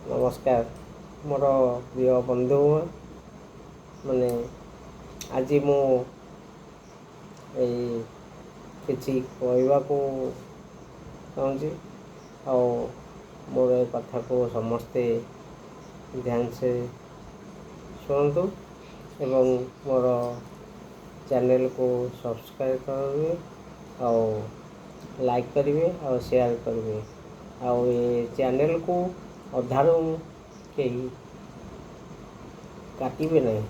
ନମସ୍କାର ମୋର ପ୍ରିୟ ବନ୍ଧୁ ମାନେ, ଆଜି ମୁଁ ଏଇ କିଛି କହିବାକୁ ଚାହୁଁଛି ଆଉ ମୋର ଏ କଥାକୁ ସମସ୍ତେ ଧ୍ୟାନ ସେ ଶୁଣନ୍ତୁ ଏବଂ ମୋର ଚ୍ୟାନେଲ୍କୁ ସବସ୍କ୍ରାଇବ୍ କରିବେ ଆଉ ଲାଇକ୍ କରିବେ ଆଉ ସେୟାର କରିବେ ଆଉ ଏ ଚ୍ୟାନେଲ୍କୁ ଅଧାରୁ କେହି କାଟିବେ ନାହିଁ।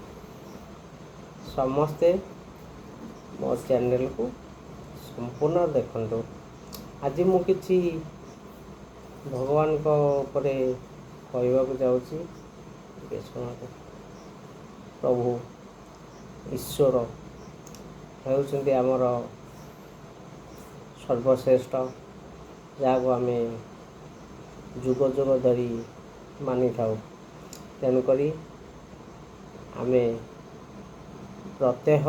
ସମସ୍ତେ ମୋ ଚ୍ୟାନେଲ୍କୁ ସମ୍ପୂର୍ଣ୍ଣ ଦେଖନ୍ତୁ। ଆଜି ମୁଁ କିଛି ଭଗବାନଙ୍କ ଉପରେ କହିବାକୁ ଯାଉଛି, ଟିକେ ଶୁଣନ୍ତୁ। ପ୍ରଭୁ ଈଶ୍ୱର ହେଉଛନ୍ତି ଆମର ସର୍ବଶ୍ରେଷ୍ଠ, ଯାହାକୁ ଆମେ ଯୁଗ ଯୁଗ ଧରି ମାନିଥାଉ। ତେଣୁକରି ଆମେ ପ୍ରତ୍ୟହ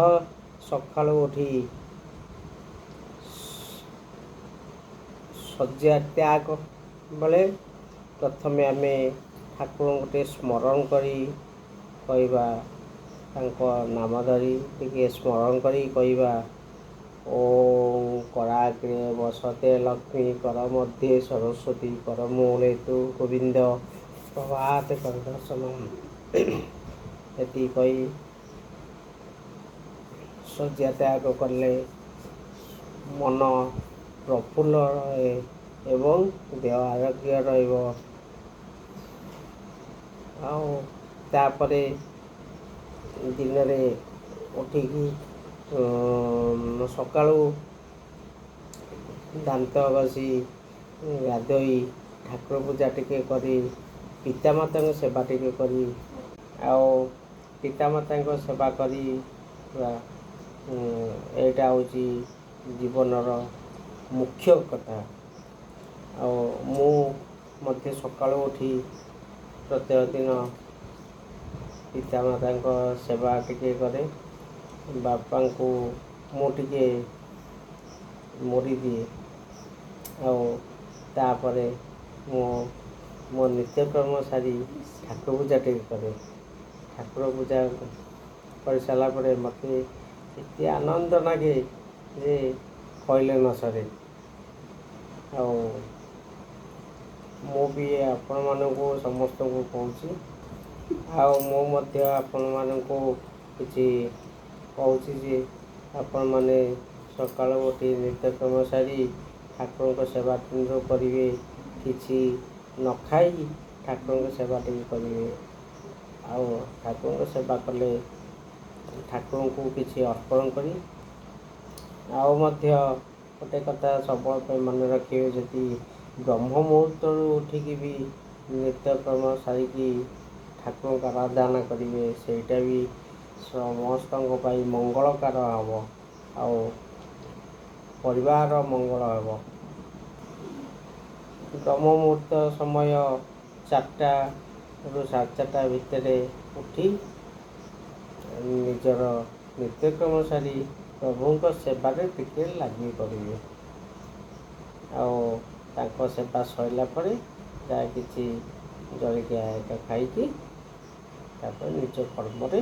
ସକାଳୁ ଉଠି ଶଯ୍ୟା ତ୍ୟାଗ ବେଳେ ପ୍ରଥମେ ଆମେ ଠାକୁରଙ୍କୁ ଟିକେ ସ୍ମରଣ କରି କହିବା, ତାଙ୍କ ନାମ ଧରି ଟିକେ ସ୍ମରଣ କରି କହିବା, ଓଁ କରାଗ୍ରେ ବସତେ ଲକ୍ଷ୍ମୀ, କର ମଧ୍ୟେ ସରସ୍ୱତୀ, କର ମୂଳେ ତୁ ଗୋବିନ୍ଦ, ପ୍ରଭାତ କର ଦର୍ଶନ। ଏତିକି କହି ଶଯ୍ୟା ତ୍ୟାଗ କଲେ ମନ ପ୍ରଫୁଲ୍ଲ ରହେ ଏବଂ ଦେହ ଆରୋଗ୍ୟ ରହିବ। ଆଉ ତାପରେ ଦିନରେ ଉଠିକି ସକାଳୁ ଦାନ୍ତ ଘଷି ଗାଧୋଇ ଠାକୁର ପୂଜା ଟିକେ କରି, ପିତାମାତାଙ୍କ ସେବା ଟିକେ କରି, ଆଉ ପିତାମାତାଙ୍କ ସେବା କରି ଏଇଟା ହେଉଛି ଜୀବନର ମୁଖ୍ୟ କଥା। ଆଉ ମୁଁ ମଧ୍ୟ ସକାଳୁ ଉଠି ପ୍ରତ୍ୟେକ ଦିନ ପିତାମାତାଙ୍କ ସେବା ଟିକେ କରେ। ବାପାଙ୍କୁ ମୁଁ ଟିକେ ମୋଡ଼ି ଦିଏ ଆଉ ତାପରେ ମୁଁ ମୋ ନିତ୍ୟକର୍ମ ସାରି ଠାକୁର ପୂଜା ଟିକେ କରେ। ଠାକୁର ପୂଜା କରିସାରିଲା ପରେ ମୋତେ ଏତେ ଆନନ୍ଦ ଲାଗେ ଯେ କହିଲେ ନ ସରେ। ଆଉ ମୁଁ ବି ଆପଣମାନଙ୍କୁ ସମସ୍ତଙ୍କୁ କହୁଛି, ଆଉ ମୁଁ ମଧ୍ୟ ଆପଣମାନଙ୍କୁ କିଛି କହୁଛି ଯେ ଆପଣମାନେ ସକାଳୁ ଉଠି ନିତ୍ୟକର୍ମ ସାରି ଠାକୁରଙ୍କ ସେବା କରିବେ, କିଛି ନ ଖାଇ ଠାକୁରଙ୍କ ସେବା ଟିକେ କରିବେ। ଆଉ ଠାକୁରଙ୍କ ସେବା କଲେ ଠାକୁରଙ୍କୁ କିଛି ଅର୍ପଣ କରି, ଆଉ ମଧ୍ୟ ଗୋଟେ କଥା ସବୁବେଳେ ପାଇଁ ମନେ ରଖିବେ, ଯଦି ବ୍ରହ୍ମ ମୁହୂର୍ତ୍ତରୁ ଉଠିକି ବି ନିତ୍ୟକର୍ମ ସାରିକି ଠାକୁରଙ୍କ ଆରାଧନା କରିବେ, ସେଇଟା ବି ସମସ୍ତଙ୍କ ପାଇଁ ମଙ୍ଗଳକାର ହେବ ଆଉ ପରିବାର ମଙ୍ଗଳ ହେବ। ବ୍ରହ୍ମ ମୁହୂର୍ତ୍ତ ସମୟ 4ଟାରୁ 4:30 ଭିତରେ ଉଠି ନିଜର ନିତ୍ୟକର୍ମ ସାରି ପ୍ରଭୁଙ୍କ ସେବାରେ ଟିକେ ଲାଗି ପଡ଼ିବେ। ଆଉ ତାଙ୍କ ସେବା ସରିଲା ପରେ ଯାହା କିଛି ଜଳଖିଆ ଏକା ଖାଇକି ତାପରେ ନିଜ କର୍ମରେ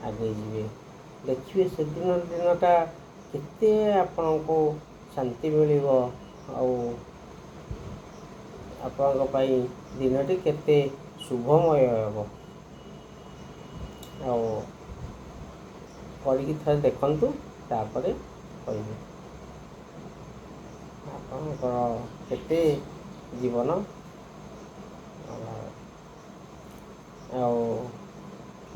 ଆଗେଇ ଯିବେ। ଦେଖିବେ ସେଦିନ ଦିନଟା କେତେ ଆପଣଙ୍କୁ ଶାନ୍ତି ମିଳିବ ଆଉ ଆପଣଙ୍କ ପାଇଁ ଦିନଟି କେତେ ଶୁଭମୟ ହେବ। ଆଉ କରିକି ଥରେ ଦେଖନ୍ତୁ, ତାପରେ କହିବେ ଆପଣଙ୍କର କେତେ ଜୀବନ। ଆଉ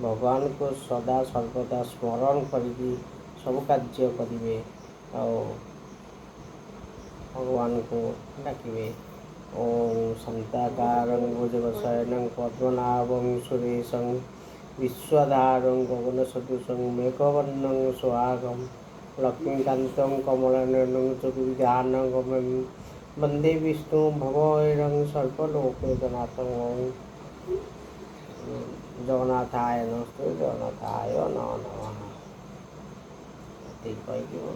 ଭଗବାନଙ୍କୁ ସଦା ସର୍ବଦା ସ୍ମରଣ କରିକି ସବୁ କାର୍ଯ୍ୟ କରିବେ ଆଉ ଭଗବାନଙ୍କୁ ଡାକିବେ। ଓଁ ଶାନ୍ତାକାରଂ ଭୁଜଗଶୟନଂ ପଦ୍ମନାଭଂ ସୁରେଶଂ ବିଶ୍ୱଧାରଂ ଗଗନସଦୃଶଂ ମେଘବର୍ଣ୍ଣଂ ସୁହାଗಂ ଲକ୍ଷ୍ମୀକାନ୍ତଂ କମଳନୟନଂ ଚତୁର୍ଦ୍ଧାନଗମ୍ୟଂ ବନ୍ଦେ ବିଷ୍ଣୁ ଭବୈରଂ ସର୍ବଲୋକୈକନାଥଂ। ଜଗନ୍ନାଥାୟ ନମସ୍ତେ, ଜଗନ୍ନାଥାୟ ନମଃ ନମଃ। ଏତିକି କହିକି ମୁଁ